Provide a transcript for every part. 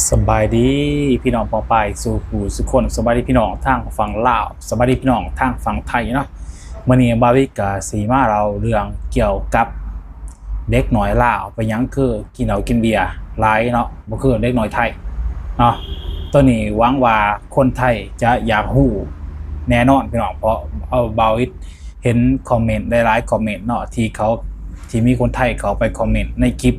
ສະບາຍດີພີ່ນ້ອງປ້ອງປາຍສູ່ຜູ້ສູ່ຄົນ, ສະບາຍດີພີ່ນ້ອງທາງຝັ່ງລາວ, ສະບາຍດີພີ່ນ້ອງທາງຝັ່ງໄທເນາະ. ມື້ນີ້ບ່າວວິດກະຊິມາເລົ່າເລື່ອງກ່ຽວກັບເດັກນ້ອຍລາວ ເປັນຫຍັງຄືກິນເຫຼົ້າກິນເບຍຫຼາຍເນາະ, ບໍ່ຄືເດັກນ້ອຍໄທເນາະ. ໂຕນີ້ຫວັງວ່າຄົນໄທຈະຢາກຮູ້ແນ່ນອນພີ່ນ້ອງ, ເພາະເອົາ ບ່າວວິດ ເຫັນຄອມເມັນຫຼາຍໆຄອມເມັນເນາະ ທີ່ເຂົາ ທີ່ມີຄົນໄທເຂົາໄປຄອມເມັນໃນຄລິບ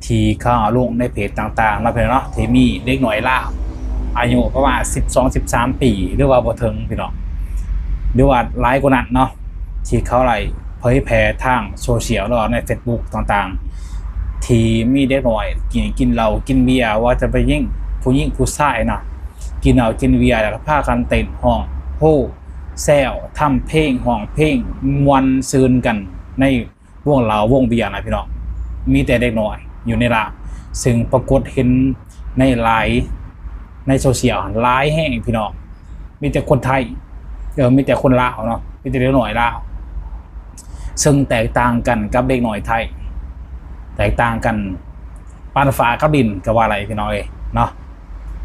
ທີ່ເຂົາເອົາລົງໃນເພຈຕ່າງໆເນາະ ພີ່ນ້ອງເນາະ, ທີ່ມີເດັກນ້ອຍລາວອາຍຸປະມານສິບສອງ ສິບສາມປີ ຫຼືວ່າບໍ່ເຖິງພີ່ນ້ອງ ຫຼືວ່າຫຼາຍກວ່ານັ້ນເນາະ ທີ່ເຂົາໄດ້ເຜີຍແຜ່ທາງໂຊຊຽວ ຫຼືວ່າໃນເຟສບຸກຕ່າງໆ ທີ່ມີເດັກນ້ອຍກິນ ກິນເຫຼົ້າກິນເບຍ ວ່າຈະເປັນຍິງ ຜູ້ຍິງຜູ້ຊາຍເນາະ ກິນເຫຼົ້າກິນເບຍ ແລ້ວກໍພາກັນເຕັ້ນ ຮ້ອງໂຮ ແຊວ ທຳເພງ ຮ້ອງເພງ ມ່ວນຊື່ນກັນໃນວົງເຫຼົ້າວົງເບຍນະພີ່ນ້ອງ. ມີແຕ່ເດັກນ້ອຍຢູ່ໃນລາວ ຊຶ່ງປາກົດເຫັນໃນຫຼາຍ ໃນໂຊຊຽວຫຼາຍແຮງພີ່ນ້ອງ. ມີແຕ່ຄົນໄທ ເອີ ມີແຕ່ຄົນລາວເນາະ ມີແຕ່ເດັກນ້ອຍລາວ ເຊິ່ງແຕກຕ່າງກັນກັບເດັກນ້ອຍໄທ ແຕກຕ່າງກັນປານຟ້າກັບດິນກໍວ່າໄດ້ພີ່ນ້ອງເອີຍເນາະ.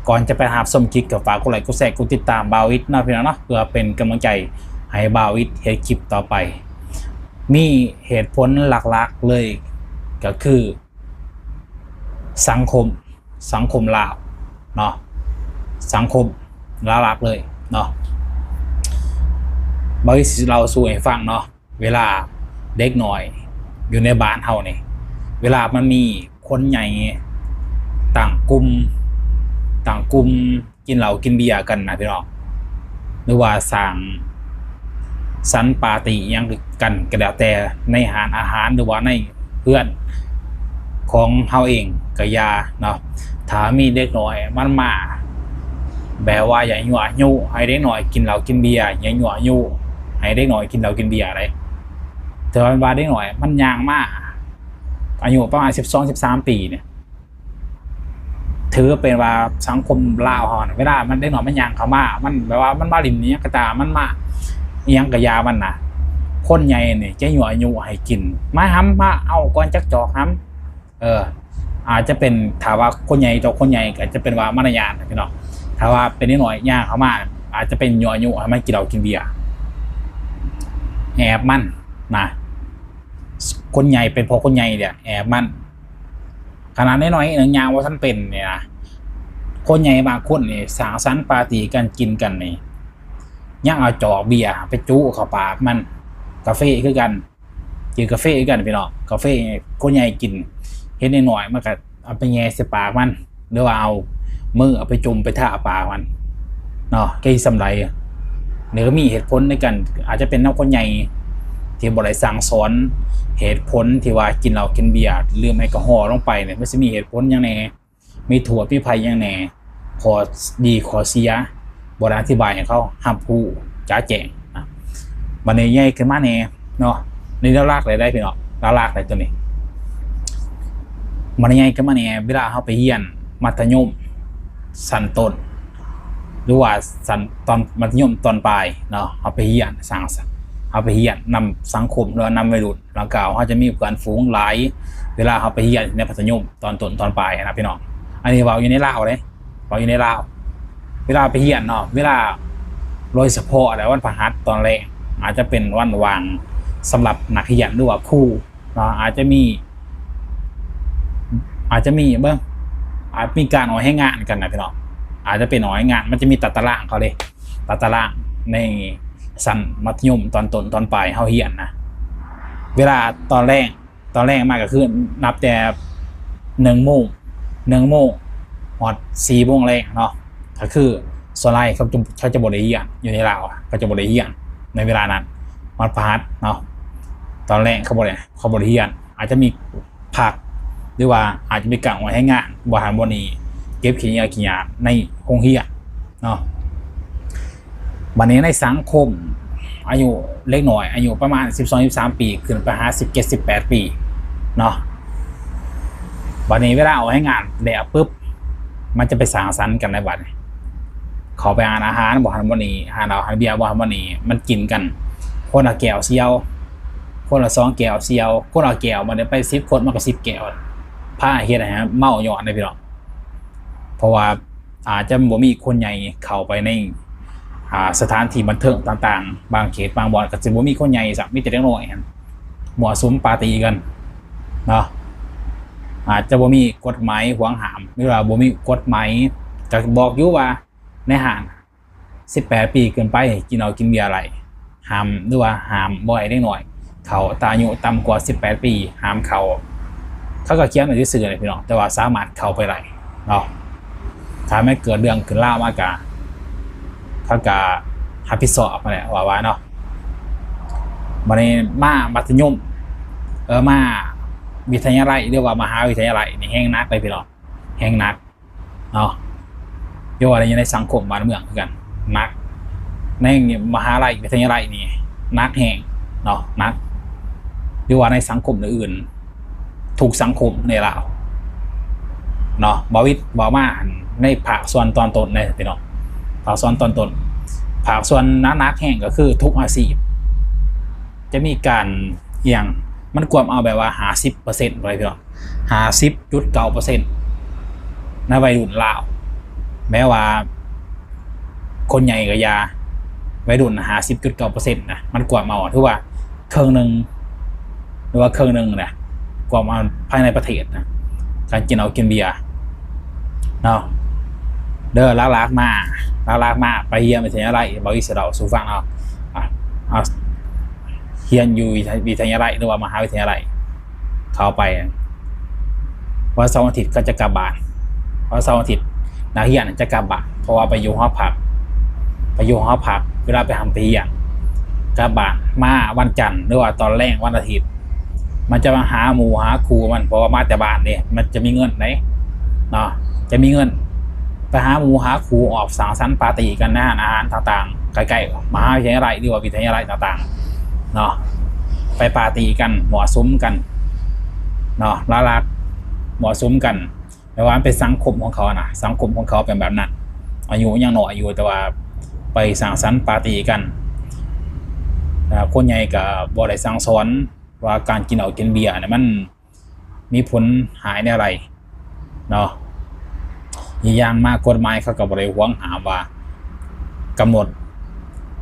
ກ່ອນຈະໄປຮັບຊົມຄລິບ ກໍຝາກກົດໄລ ກົດແຊ ກົດຕິດຕາມບ່າວວິດເນາະ ພີ່ນ້ອງເນາະ ເພື່ອເປັນກຳລັງໃຈໃຫ້ບ່າວວິດເຮັດຄລິບຕໍ່ໄປ. ມີເຫດຜົນຫຼັກໆເລີຍ ກໍຄືສັງຄົມ ສັງຄົມລາວເນາະ ສັງຄົມຫຼາກໆເລີຍເນາະ. ບ່າວວິດຊິເລົ່າສູ່ໃຫ້ຟັງເນາະ ເວລາເດັກນ້ອຍຢູ່ໃນບ້ານເຮົານີ້ ເວລາມັນມີຄົນໃຫຍ່ຕັ້ງກຸ່ມ ຕັ້ງກຸ່ມກິນເຫຼົ້າກິນເບຍກັນນະພີ່ນ້ອງ ຫຼືວ່າສ້າງສັນປາຕີຫຍັງກັນກໍແລ້ວແຕ່ ໃນຮ້ານອາຫານ ຫຼືວ່າໃນເຮືອນຂອງເຮົາເອງກໍຢ່າເນາະ, ຖ້າມີເດັກນ້ອຍມັນມາ ແບບວ່າຢ່າຍົວະຍຸໃຫ້ເດັກນ້ອຍກິນເຫຼົ້າກິນເບຍ ຢ່າຍົວະຍຸໃຫ້ເດັກນ້ອຍກິນເຫຼົ້າກິນເບຍໄດ໋. ແຕ່ວ່າເດັກນ້ອຍມັນຍ່າງມາ ອາຍຸປະມານສິບສອງ ສິບສາມປີນີ້ ຖືເປັນວ່າສັງຄົມລາວເຮົານະ ເວລາມັນ ເດັກນ້ອຍມັນຍ່າງເຂົ້າມາ ມັນແບບວ່າມັນມາຫຼິ້ນອີ່ຫຍັງກໍຕາມ ມັນມາອີ່ຫຍັງກໍຢ່າມັນນະ ຄົນໃຫຍ່ນີ້ຈະຍົວະຍຸໃຫ້ກິນ ມາຫຳ ມາເອົາກ່ອນຈັກຈອກຫຳ. ເອີ ອາດຈະເປັນ ຖ້າວ່າຄົນໃຫຍ່ຕໍ່ຄົນໃຫຍ່ກໍອາດຈະເປັນວ່າມາລະຍາດນະພີ່ນ້ອງ, ຖ້າວ່າເປັນເດັກນ້ອຍຍ່າງເຂົ້າມາ ອາດຈະເປັນຍົວະຍຸໃຫ້ມັນກິນເຫຼົ້າກິນເບຍ ແອບມັນນະ. ຄົນໃຫຍ່ເປັນເພາະຄົນໃຫຍ່ແຫຼະແອບມັນ, ຂະໜາດນ້ອຍໆໜຶ່ງຍ່າງບໍ່ທັນເປັນນີ້ນະ ຄົນໃຫຍ່ບາງຄົນນີ້ສັງສັນປາຕີກັນ ກິນກັນນີ້ ຍັງເອົາຈອກເບຍໄປຈຸເຂົ້າປາກມັນ. ກາເຟຄືກັນ ກິນກາເຟຄືກັນພີ່ນ້ອງ, ກາເຟຄົນໃຫຍ່ກິນ ເຫັນເດັກນ້ອຍມັນກໍເອົາໄປແຍ່ໃສ່ປາກມັນ ຫຼືວ່າເອົາມືເອົາໄປຈຸ່ມໄປທາປາກມັນເນາະ ແກ່ຊິສ່ຳໃດ. ນີ້ກໍມີເຫດຜົນໃນການ ອາດຈະເປັນນຳຄົນໃຫຍ່ທີ່ບໍ່ໄດ້ສັ່ງສອນ ເຫດຜົນທີ່ວ່າກິນເຫຼົ້າກິນເບຍ ດື່ມແອລກໍຮໍລົງໄປນີ້ ມັນຊິມີເຫດຜົນຫຍັງແດ່ ມີໂທດມີໄພຫຍັງແດ່ ຂໍ້ດີຂໍ້ເສຍ ບໍ່ໄດ້ອະທິບາຍໃຫ້ເຂົາຮັບຮູ້ຈະແຈ້ງນະ. ບັດນີ້ໃຫຍ່ຂຶ້ນມາແດ່ເນາະ ນີ້ລະລາກໄດ້ໄດ໋ພີ່ນ້ອງ ລະລາກໄດ້ໂຕນີ້. ບັດນີ້ໃຫຍ່ຂຶ້ນມາແດ່ ເວລາເຮົາໄປຮຽນມັດທະຍົມຊັ້ນຕົ້ນ ຫຼືວ່າຊັ້ນ ຕອນມັດທະຍົມຕອນປາຍເນາະ ເຮົາໄປຮຽນສັງ ເຮົາໄປຮຽນນຳສັງຄົມ ຫຼືວ່ານຳໄວລຸ້ນ ແລ້ວກໍເຮົາຈະມີເພື່ອນຝູງຫຼາຍ ເວລາເຮົາໄປຮຽນໃນມັດທະຍົມຕອນຕົ້ນຕອນປາຍນະພີ່ນ້ອງ. ອັນນີ້ເວົ້າຢູ່ໃນລາວເດ້ ເວົ້າຢູ່ໃນລາວ ເວລາໄປຮຽນເນາະ ເວລາ ໂດຍສະເພາະແລ້ວວັນພະຫັດຕອນແລງ ອາດຈະເປັນວັນວ່າງສຳລັບນັກຮຽນ ຫຼືວ່າຄູເນາະ ອາດຈະມີ ອາດຈະມີ ເບິ່ງ ອາດມີການອອກແຮງງານກັນນະພີ່ນ້ອງ ອາດຈະເປັນອອກແຮງງານ ມັນຈະມີຕາຕະລາງເຂົາເດ້ ຕາຕະລາງໃນຊັ້ນມັດທະຍົມຕອນຕົ້ນຕອນປາຍເຮົາຮຽນນະ ເວລາຕອນແລງ ຕອນແລງມາກໍຄືນັບແຕ່ໜຶ່ງໂມງ ໜຶ່ງໂມງຮອດສີ່ໂມງແລງເນາະ ກໍຄືສ່ວນຫຼາຍເຂົາຈະ ເຂົາຈະບໍ່ໄດ້ຮຽນ ຢູ່ໃນລາວເຂົາຈະບໍ່ໄດ້ຮຽນໃນເວລານັ້ນ ວັນພະຫັດເນາະ ຕອນແລງເຂົາບໍ່ໄດ້ ເຂົາບໍ່ໄດ້ຮຽນ ອາດຈະມີພັກ ຫຼືວ່າອາດຈະມີການອອກແຮງງານ ບໍ່ຫັ້ນບໍ່ນີ້ ເກັບຂີ້ເຫຍື້ອຂີ້ຫຍ້າໃນໂຮງຮຽນເນາະ. ບັດນີ້ໃນສັງຄົມອາຍຸເດັກນ້ອຍ ອາຍຸປະມານສິບສອງ ສິບສາມປີ ຂຶ້ນໄປຫາສິບເຈັດ ສິບແປດປີເນາະ ບັດນີ້ເວລາອອກແຮງງານແລ້ວປຶບ ມັນຈະໄປສັງສັນກັນໃນບັດນີ້ ເຂົ້າໄປຮ້ານອາຫານ ບໍ່ຫັ້ນບໍ່ນີ້ ຮ້ານເຫຼົ້າຮ້ານເບຍ ບໍ່ຫັ້ນບໍ່ນີ້ ມັນກິນກັນ ຄົນລະແກ້ວສ່ຽວ ຄົນລະສອງແກ້ວສ່ຽວ ຄົນລະແກ້ວ ບັດນີ້ໄປສິບຄົນ ມັນກໍສິບແກ້ວ ພາເຮັດໃຫ້ເມົາຍ້ອນເດ້ພີ່ນ້ອງ. ເພ ະວ່າອາດຈະບໍ່ມີຄົນໃຫຍ່ເຂົ້າໄປໃນ ອ່າ ສະຖານທີ່ບັນເທີງຕ່າງໆ, ບາງເຂດບາງບ່ອນກໍຊິບໍ່ມີຄົນໃຫຍ່ຊ້ຳ, ມີແຕ່ເດັກນ້ອຍຫັ້ນມົ້ວສຸມປາຕີກັນເນາະ. ອາດຈະບໍ່ມີກົດໝາຍຫວງຫ້າມ ຫຼືວ່າບໍ່ມີກົດໝາຍ, ກໍບອກຢູ່ວ່າໃນຮ້ານ ສິບແປດປີຂຶ້ນໄປກິນເຫຼົ້າກິນເບຍໄດ້, ຫ້າມ ຫຼືວ່າຫ້າມບໍ່ໃຫ້ເດັກນ້ອຍເຂົ້າ, ຖ້າອາຍຸຕ່ຳກວ່າສິບແປດປີຫ້າມເຂົ້າ. ເຂົາກໍຂຽນໄວ້ຊື່ໆເລີຍພີ່ນ້ອງ, ແຕ່ວ່າສາມາດເຂົ້າໄປໄດ້ເນາະ. ຖ້າແມ່ນເກີດເລື່ອງຂຶ້ນລາວມາກະ ເຂົາກະຮັບຜິດຊອບຫັ້ນແຫຼະ ວ່າວ່າເນາະ. ບັດນີ້ມາມັດທະຍົມ ເອີ ມາວິທະຍາໄລ ຫຼືວ່າມະຫາວິທະຍາໄລນີ້ແຮງໜັກເລີຍພີ່ນ້ອງ, ແຮງໜັກເນາະ. ຢູ່ວ່າໃນ ຢູ່ໃນສັງຄົມບ້ານເມືອງຄືກັນ ໜັກ, ໃນມະຫາໄລ ວິທະຍາໄລນີ້ໜັກແຮງເນາະ, ໜັກ. ຫຼືວ່າໃນສັງຄົມອື່ນໆ ທຸກສັງຄົມໃນລາວເນາະ. ບ່າວວິດເວົ້າມາໃນພາກສ່ວນຕອນຕົ້ນເດ້ພີ່ນ້ອງ, ພາກສ່ວນຕອນຕົ້ນ, ພາກສ່ວນໜັກໆແຮງກໍຄືທຸກອາຊີບຈະມີການ ອີ່ຫຍັງ ມັນກວມເອົາແບບວ່າຫ້າສິບເປີເຊັນໄປເນາະ, ຫ້າສິບຈຸດເກົ້າເປີເຊັນໃນໄວລຸ້ນລາວ. ແມ້ວ່າຄົນໃຫຍ່ກໍຢ່າ, ໄວລຸ້ນຫ້າສິບຈຸດເກົ້າເປີເຊັນນະ ມັນກວມເອົາ ຖືວ່າເຄິ່ງໜຶ່ງ ຫຼືວ່າເຄິ່ງໜຶ່ງນະ ກວມເອົາພາຍໃນປະເທດນະ ການກິນເຫຼົ້າກິນເບຍເນາະ. ເດີ ຫຼັກໆມາ ຫຼັກໆມາໄປຮຽນວິທະຍາໄລ ບ່າວວິດຊິເລົ່າສູ່ຟັງເນາະ. ອາ ຮຽນຢູ່ວິທະຍາໄລ ຫຼືວ່າມະຫາວິທະຍາໄລ ເຂົ້າໄປ ວັນເສົາອາທິດກໍຈະກັບບ້ານ, ວັນເສົາອາທິດນັກຮຽນຈະກັບບ້ານ ເພາະວ່າໄປຢູ່ຫໍພັກ, ໄປຢູ່ຫໍພັກ ເວລາໄປຮ່ຳໄປຮຽນ ກັບບ້ານ. ມາວັນຈັນ ຫຼືວ່າຕອນແລງວັນອາທິດ ມັນຈະມາຫາໝູ່ຫາຄູ່ມັນ ເພາະວ່າມາແຕ່ບ້ານເດ້ ມັນຈະມີເງິນເດ້ເນາະ, ຈະມີເງິນໄປຫາໝູ່ຫາຄູ່ ອອກສັງສັນປາຕີກັນໃນຮ້ານອາຫານຕ່າງໆ ໃກ້ໆມະຫາວິທະຍາໄລ ຫຼືວ່າວິທະຍາໄລຕ່າງໆເນາະ, ໄປປາຕີກັນ ມົ້ວສຸມກັນເນາະ, ລະລາກມົ້ວສຸມກັນ. ແປວ່າມັນເປັນສັງຄົມຂອງເຂົານະ, ສັງຄົມຂອງເຂົາເປັນແບບນັ້ນ. ອາຍຸຍັງນ້ອຍຢູ່ ແຕ່ວ່າໄປສັງສັນປາຕີກັນ. ອາ ຄົນໃຫຍ່ກໍບໍ່ໄດ້ສັ່ງສອນວ່າການກິນເຫຼົ້າກິນເບຍນີ້ມັນມີຜົນຮ້າຍແນວໃດເນາະ. ອີກຢ່າງມາກົດໝາຍເຂົາກໍບໍ່ໄດ້ຫວງຫ້າມວ່າກຳນົດ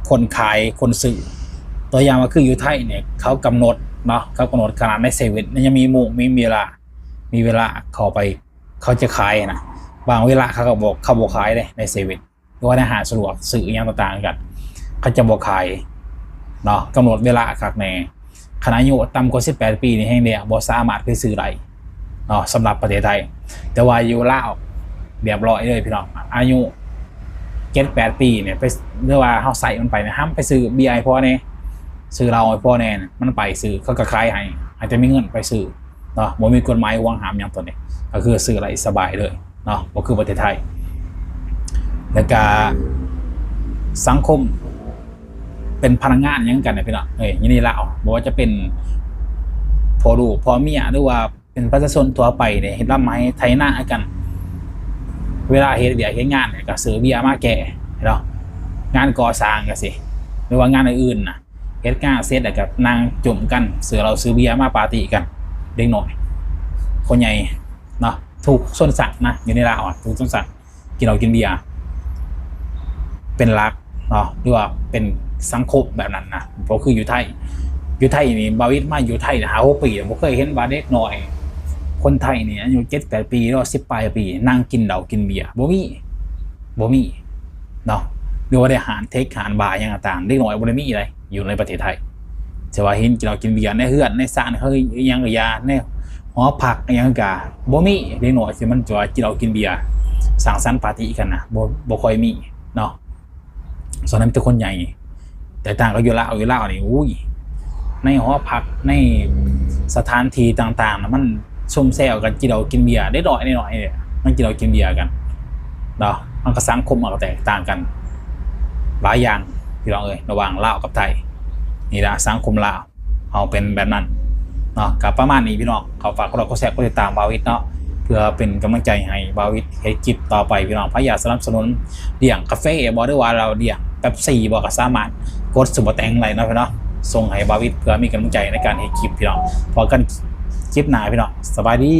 ຄົນຂາຍຄົນຊື້. ຕົວຢ່າງວ່າຄືຢູ່ໄທນີ້ ເຂົາກຳນົດເນາະ, ເຂົາກຳນົດຂະໜາດໃນເຊເວັ່ນຍັງມີໂມງ ມີເວລາ ມີເວລາເຂົ້າໄປ ເຂົາຈະຂາຍນະ. ບາງເວລາເຂົາກໍບໍ່ ເຂົາບໍ່ຂາຍເດ້ໃນເຊເວັ່ນ ຫຼືວ່າໃນຮ້ານສະດວກຊື້ອີ່ຫຍັງຕ່າງໆກັນ ເຂົາຈະບໍ່ຂາຍເນາະ, ກຳນົດເວລາຄັກແນ່. ຄັນອາຍຸຕ່ຳກວ່າສິບແປດປີນີ້ແຮງແລ້ວ ບໍ່ສາມາດໄປຊື້ໄດ້ເນາະ ສຳລັບປະເທດໄທ. ແຕ່ວ່າຢູ່ລາວລຽບລ້ອຍເລີຍພີ່ນ້ອງ, ອາຍຸເຈັດແປດປີນີ້ໄປ ຫຼືວ່າເຮົາໃຊ້ມັນໄປນະ ຫ້າມໄປຊື້ເບຍໃຫ້ພໍ່ແດ່ ຊື້ເຫຼົ້າໃຫ້ພໍ່ແດ່ ມັນໄປຊື້ ເຂົາກໍຂາຍໃຫ້ ໃຫ້ແຕ່ມີເງິນໄປຊື້ເນາະ, ບໍ່ມີກົດໝາຍຫວງຫ້າມຫຍັງຕົວນີ້ ກໍຄືຊື້ໄດ້ສະບາຍເລີຍເນາະ, ບໍ່ຄືປະເທດໄທ. ແລ້ວກະສັງຄົມເປັນພະນັກງານຫຍັງກັນນະພີ່ນ້ອງເອີຍ ຢູ່ໃນລາວ ບໍ່ວ່າຈະເປັນພໍ່ລູກພໍ່ເມຍ ຫຼືວ່າເປັນປະຊາຊົນທົ່ວໄປນີ້ ເຮັດລຳໄຮ່ໄຖນາກັນ, ເວລາເຮັດວຽກເຮັດງານກໍຊື້ເບຍມາແກ່ເນາະ, ງານກໍ່ສ້າງກໍຊິ ຫຼືວ່າງານອື່ນໆນະ ເຮັດງານເສັດແລ້ວກໍນັ່ງຈຸ້ມກັນ ຊື້ເຫຼົ້າຊື້ເບຍມາປາຕີກັນ. ເດັກນ້ອຍຄົນໃຫຍ່ເນາະ ທຸກຊົນຊັ້ນນະ ຢູ່ໃນລາວອະ ທຸກຊົນຊັ້ນ ກິນເຫຼົ້າກິນເບຍເປັນຫຼັກເນາະ ຫຼືວ່າເປັນສັງຄົມແບບນັ້ນນະ. ບໍ່ຄືຢູ່ໄທ, ຢູ່ໄທນີ້ ບ່າວວິດມາຢູ່ໄທຫ້າຫົກປີ ບໍ່ເຄີຍເຫັນວ່າເດັກນ້ອຍຄົນໄທນີ້ອາຍຸເຈັດແປດປີ ຫຼືວ່າສິບປາຍປີ ນັ່ງກິນເຫຼົ້າກິນເບຍ ບໍ່ມີ ບໍ່ມີເນາະ. ຫຼືວ່າໃນຮ້ານເທັກຮ້ານບາຫຍັງກໍຕາມ ເດັກນ້ອຍບໍ່ໄດ້ມີເດ້ ຢູ່ໃນປະເທດໄທ. ຊິວ່າເຫັນກິນເຫຼົ້າກິນເບຍໃນເຮືອນໃນຊານເຂົາອີ່ຫຍັງກໍຢ່າ ໃນຫໍພັກອີ່ຫຍັງກໍບໍ່ມີ. ເດັກນ້ອຍທີ່ມັນຈະວ່າກິນເຫຼົ້າກິນເບຍ ສັງສັນປາຕີກັນນະ ບໍ່ ບໍ່ຄ່ອຍມີເນາະ. ສ່ວນໃຫຍ່ມີແຕ່ຄົນໃຫຍ່. ແຕກຕ່າງກັບຢູ່ລາວ, ຢູ່ລາວນີ້ ອຸ້ຍ ໃນຫໍພັກ ໃນສະຖານທີ່ຕ່າງໆນະ ມັນຊຸມແຊວກັນກິນເຫຼົ້າກິນເບຍ. ເດັກນ້ອຍນ້ອຍໆນີ້ມັນກິນເຫຼົ້າກິນເບຍກັນເນາະ. ມັນກໍສັງຄົມມັນກໍແຕກຕ່າງກັນຫຼາຍຢ່າງ ພີ່ນ້ອງເອີຍ ລະຫວ່າງລາວກັບໄທ. ນີ້ລະສັງຄົມລາວ ເຮົາເປັນແບບນັ້ນເນາະ. ກໍປະມານນີ້ພີ່ນ້ອງ, ຂໍຝາກກົດໄລກົດແຊ ກົດຕິດຕາມບ່າວວິດເນາະ ເພື່ອເປັນກຳລັງໃຈໃຫ້ບ່າວວິດເຮັດຄລິບຕໍ່ໄປ. ພີ່ນ້ອງໃຜຢາກສະໜັບສະໜູນລ້ຽງກາເຟບໍ ຫຼືວ່າເຫຼົ້າລ້ຽງເປັບຊີບໍ ກໍສາມາດກົດຊຸບເປີແຕັງໄດ້ເນາະພີ່ນ້ອງ, ສົ່ງໃຫ້ບ່າວວິດເພື່ອມີກຳລັງໃຈໃນການເຮັດຄລິບພີ່ນ້ອງ. ພໍ້ກັນຄລິບໜ້າພີ່ນ້ອງ, ສະບາຍດີ.